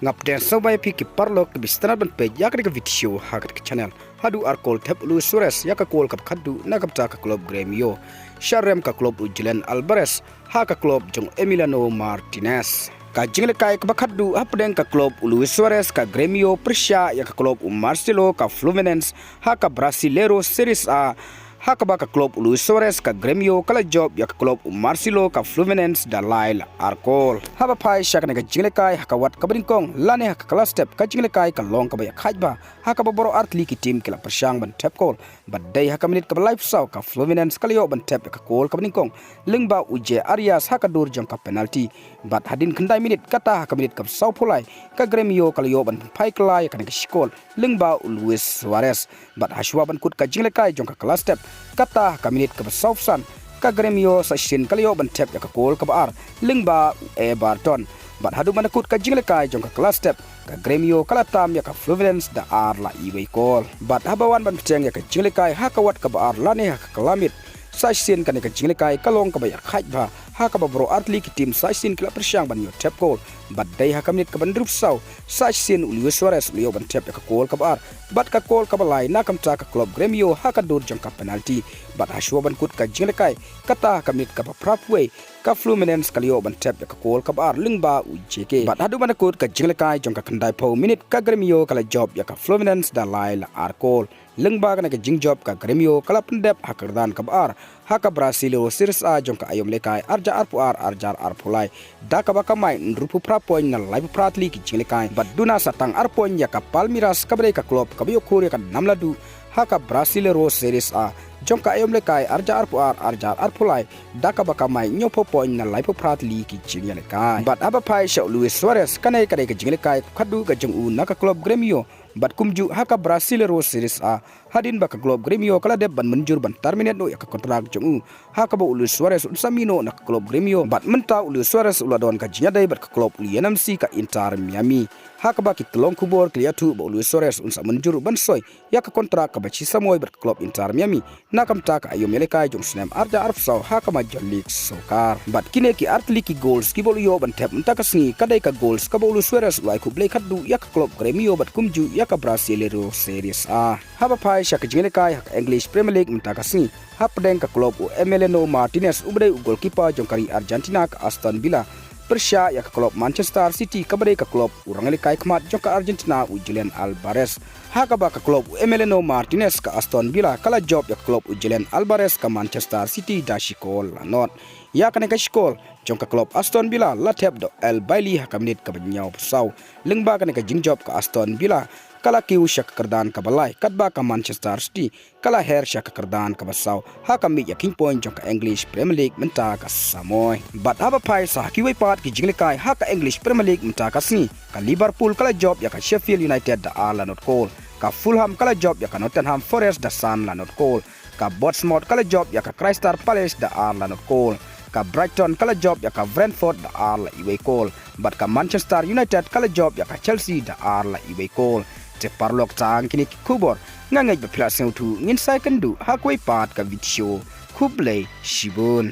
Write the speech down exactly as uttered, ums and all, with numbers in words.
Nga pdiang sngewbha ïa phi ki paralok kiba sngewtynnat ban peit ïa kane ka video ha kane ka channel. Haduh ar kol thep u Luis Suarez ïa ka kol kaba khatduh na ka bynta ka klub Gremio, sha rem ka klub u Julian Alvarez ha ka klub jong Emiliano Martinez. Ka jingïalehkai kaba khatduh hapdeng ka klub u Luis Suarez ka Gremio pyrshah ïa ka klub u Marcelo ka Fluminense ha ka Brasileiro Series A, ha kaba ka klub u Luis Suarez ka Gremio ka la jop ïa ka klub u Marcelo ka Fluminense da lai la ar kol. Haba phai sha kane ka jingïalehkai ha ka wat kaba nyngkong lane ha ka kylla step ka jingïalehkai ka long kaba ïakhaid bha, ha kaba baroh ar tylli ki tim ki la pyrshang ban thep kol. Bad dei ha ka minit kaba laiphew saw ka Fluminense ka la ïoh ban thep ïa ka kol kaba nyngkong lyngba u Jay Arias ha ka dur jong ka penalti. Bad hadien khyndai minit, kata ha ka minit kaba sawphew lai, ka Gremio ka la ïoh ban pynphai kylla ïa kane ka shi kol lyngba u Luis Suarez. Bad hashwa ban kut ka jingïalehkai jong ka kylla step, kata ha ka minit kaba sawphew san, ka Gremio sa shisien ka la ïoh ban thep ïa ka kol kaba ar lyngba u Everton. Bad haduh ban da kut ka jingïalehkai jong ka kylla step, ka Gremio ka la tam ïa ka Fluminense da ar la iwei kol. Bad haba wan ban pyrshang ïa ka jingïalehkai ha ka wat kaba ar lane ha ka kylla miet, sa shisien kane ka jingïalehkai ka long kaba ïakhaid bha, ha kaba baroh ar tylli ki tim sa shisien ki la pyrshang ban ïoh thep kol. Bad dei ha ka minit kaba hynriewphew saw, sa shisien u Luis Suarez u la ïoh ban thep ïa ka kol kaba ar bad ka kol kaba lai na ka bynta ka klub Gremio ha ka dur jong ka penalti. Bad hashwa ban kut ka jingïalehkai, kata ha ka minit kaba phraphew wei, ka Fluminense ka la ïoh ban thep ïa ka kol kaba ar lyngba u J K. Bad haduh ban da kut ka jingïalehkai jong ka khyndaiphew minit, ka Gremio ka la jop ïa ka Fluminense da lai la ar kol. Lyngba kane ka jingjop, ka Gremio ka la pyndep ha ka kyrdan kaba ar ha ka Brasileiro Series A jong ka aïom ïalehkai arhajar arphew ar arhajar arphew lai, da kaba kamai hynriewphew phra point na laiphew phra tylli ki jingïalehkai. Bad duna sa tang ar point ïa ka Palmeiras kaba dei ka klub kaba ïoh khur ïa ka nam la duh ha ka Brasileiro Series A jong ka aïom ïalehkai arhajar arphew ar arhajar arphew lai, da kaba kamai hynñiewphew point na laiphew phra tylli ki jingïalehkai. Bad haba phai sha u Luis Suarez, kane ka dei ka jingïalehkai kaba khatduh ka jong u na ka klub Gremio. Bad kumjuh ha ka Brasileiro Series A, hadien ba ka klub Gremio ka la dep ban mynjur ban terminate noh ïa ka kontrak jong u, ha kaba u Luis Suarez un sa mih noh na ka klub Gremio. Bad mynta u Luis Suarez u la don ka jingïadei bad ka klub u Lionel Messi ka Inter Miami, ha kaba ki tyllong khubor ki la ïathuh ba u Luis Suarez un sa mynjur ban soi ïa ka kontrak kaba shi samoi bad ka klub Inter Miami na ka bynta ka aïom ïalehkai jong u snem arhajar arphew saw ha ka Major League Soccer. Bad kine ki ar tylli ki goals kiba u la ïoh ban thep mynta ka sngi, ka dei ka goals kaba u Luis Suarez u la ai khublei khatduh ïa ka klub Gremio bad kumjuh ïa ka Brasileiro Series A. Haba phai sha ka jingïalehkai ha ka English Premier League mynta ka sngi, hapdeng ka klub u Emiliano Martinez uba dei u goalkeeper jong ka ri Argentina ka Aston Villa pyrshah ïa ka klub Manchester City kaba dei ka klub u rangïalehkai khmat jong ka Argentina u Julian Alvarez. Ha kaba ka klub u Emiliano Martinez ka Aston Villa ka la jop ïa ka klub u Julian Alvarez ka Manchester City da shi kol la nod. Ïa kane ka shi kol jong ka klub Aston Villa la thep da u Eel Bailey ha ka minit kaba hynñiewphew saw. Lyngba kane ka jingjop, ka Aston Villa ka la kiew sha ka kyrdan kaba lai, katba ka Manchester City ka la her sha ka kyrdan kaba saw ha ka miej ïakhun point jong ka English Premier League mynta ka samoi. Bad haba phai sa ha kiwei pat ki jingïalehkai ha ka English Premier League mynta ka sngi, ka Liverpool ka la jop ïa ka Sheffield United da ar la nod kol. Ka Fulham ka la jop ïa ka Nottingham Forest da san la nod kol. Ka Bournemouth ka la jop ïa ka Crystal Palace da ar la nod kol. Ka Brighton ka la jop ïa ka Brentford da ar la iwei kol. Bad ka Manchester United ka la jop ïa ka Chelsea da ar la iwei kol. Te paralok, tang kine ki khubor. Nga ngeit ba phi la sngewthuh, ngin sa ïakynduh ha kawei pat ka video. Khublei shibun.